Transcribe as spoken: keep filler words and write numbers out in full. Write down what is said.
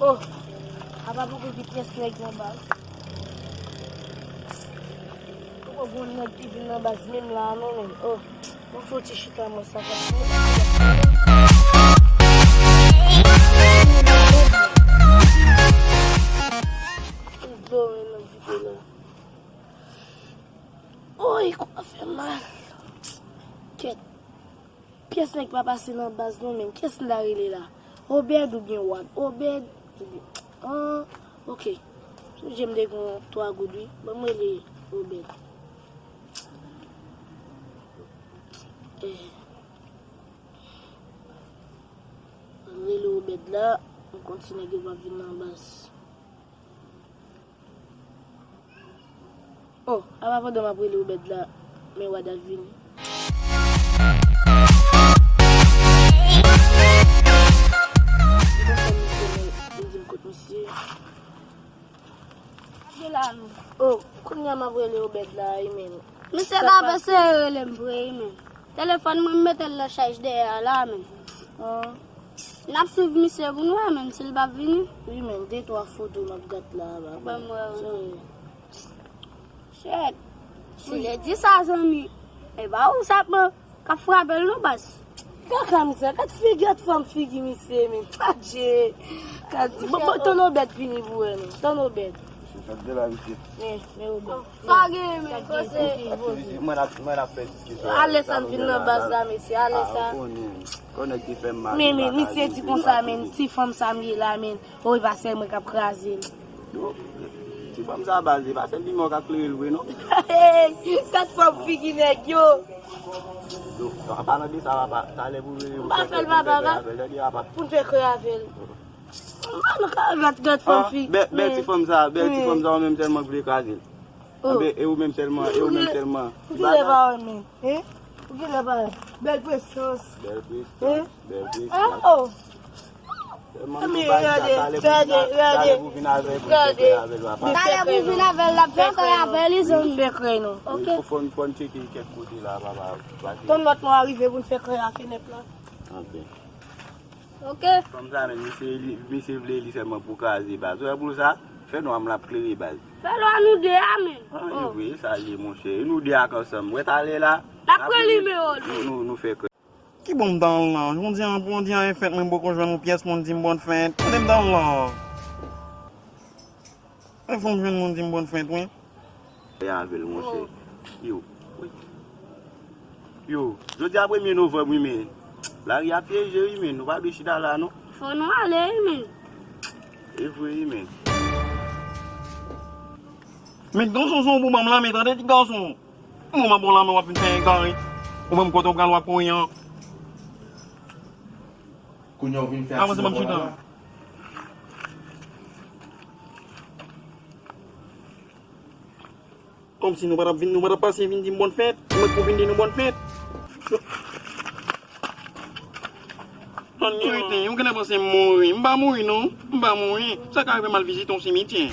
Oh, apa poko gen pyès nèg nan baz? Poko gen nèg ki vin nan baz menm la a non, menm. Oh, mwen fè yon ti chita mwen sa pase. Dlo men nan vide la. Oy, kò fè mal. Kèt. Pyès nèg pa pase nan baz non, menm. Kiyès m ta rele la? Obed oubyen Wad? Obed oubyen, ah, ok. Sonje m te gen twa goud, wi. Ban m rele Obed. Eh. Ban m rele Obed la. M konn si nèg yo p ap vin nan baz. Oh, apa pandan m ap rele Obed la, men Wad ap vini. Li konn fè misye men, li di m kot misye. Ap gen la non. Oh, kounye a m ap rele Obed la, wi, men. Misye pa pase rele m vre, wi, men. Telefòn mwen, m mete l nan chaj dèyè a la, men. Ah. N ap swiv misye pou n wè, men, si l p ap vini. Wi, men, de twa foto m ap gad la, ba. Ban m wè, wi. Sorry. Shit. Si l di sa, zanmi, e pa ou sa pran k ap frape l non, baz. Kaka misye, gad figi, gad fòm figi misye, men. Adje. Gad, bon, bon, tann Obed vini pou wè, non. Tann Obed. Misye, gad de la, misye. Men, men Obed. Sa gen, men, koze. Mwen ap, mwen ap fè diskisyon. Alè sa n vin nan baz la, mesye, alè sa. Ah, ou konnen. Konnen ki fè m mal. Men, men, misye di konsa, men, ti fanm sa m ye la, men. O, e pa sèl mwen k ap kraze l. Yo, ti fanm sa baz, e pa sèl limyè w ka klere l vre non. Gad fòm figi nèg yo. Yo, an palan de sa, papa, talè pou vini, m pa fè l, papa, tande, papa. Pou n fè krè avè l. M pa nan ka gad, gad fòm figi. Bèl, bèl ti fanm sa, bèl ti fanm sa, ou menm sèlman k vle kraze l. Oh. Anben, e ou menm sèlman, e ou menm sèlman. Ou genlè pa renmen, hein? Ou genlè pa renmen. Bèl presans. Bèl presans, bèl presans. Oh. Sèlman m di w bagay sa, talè pou vin avè l, pou vin avè l, papa. Talè pou vin avè l, l ap fè krè avè li, zanmi. Fè krè non. Ok. Fò n, fò n tcheke kèk kote la, papa. Tann lòt mwa rive pou n fè krè a fenèt la. Ok. Ok. Fanm sa menm, misye, li, misye vle li sèlman pou kraze baz. Ou wè pou sa, fè nwa m l ap klere baz. Fè nwa nou de a, men. Ah, e vre, sa l ye, monchè. E nou de a k ansanm. Wè talè la, n ap pran nimewo l. Nou, nou, nou fè krè. Ki bò m t al la? Jodi a, jodi a e fèt, mwen poko jwenn yon pyès moun di m bòn fèt. Kote m t al la? E fò m jwenn moun di m bòn fèt, wi. E avè l, monchè. Yo, wi. Yo, jodi a premye novanm, wi, men. Lari a pyeje, wi, men. Nou pa dwe chita la, non. Fò nou ale, wi, men. E vre, wi, men. Men gason se yon boubanm la, men tande ti gason. Mwen m ap bon la, men w ap vin fè egare. Ou menm kote w pral w ap kouri an. Kounye a w vin fè aksidan. Avanse ban m chita. Kòmsi nou pa t ap vin, nou pa t ap pase vin di m bòn fèt. Ou mèt pou vin di nou bòn fèt. Tann yo rete, ou genlè panse m mouri. M pa mouri non. M pa mouri. Sa ka rive m al vizite yon simityè.